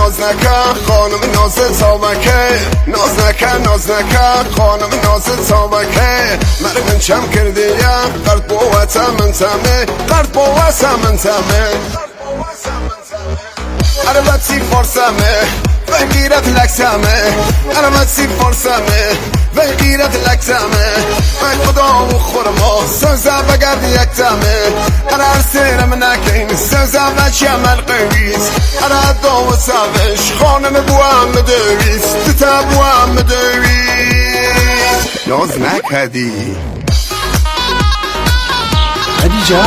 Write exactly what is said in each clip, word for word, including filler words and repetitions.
Naz neke, xanim naz çaveke, naz neke, naz neke, xanim naz çaveke. Merê min çem kirdiye, qert bo we te min temê, qert bo we te min temê. Ere me çî forse me, vey xîret lekse me. Ere me çî forse me, vey xîret lekse me. Vey xuda û xurma, sewze vegerd yek te me. Ere her sêre min nekeyn, sewze veçiye melqewîs. Ere do û seviş, xanim bû em dewîs. Dite bû em dewîs. Naz neke dî. Xedîca.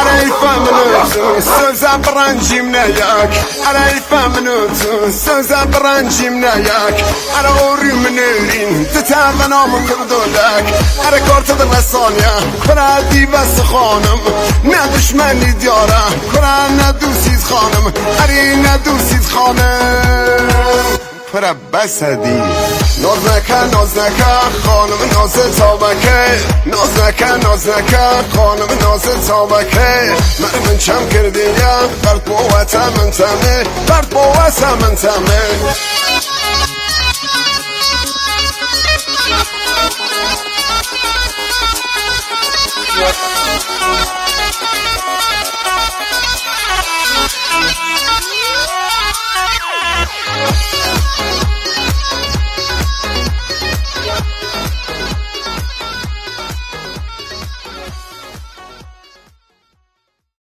Ere heyfa min û tu, sewze bi rencîm neyek. Ere heyfa min û tu, sewze bi rencîm neyek. Ere orî min êrîn, ti tevena min kirdolek. Ere kar ti diresaniye, kura dîve sixanim. Ne dişmenî diyare, kura ne dûsî xanim. Erî ne dûsî xanim. Pire bes e dî. Naz neke, naz neke, xanim naz çaveke. Naz neke, naz neke, xanim naz çaveke. Merê min çem kirdiye, qert bo we te min temê, qert bo we te min temê.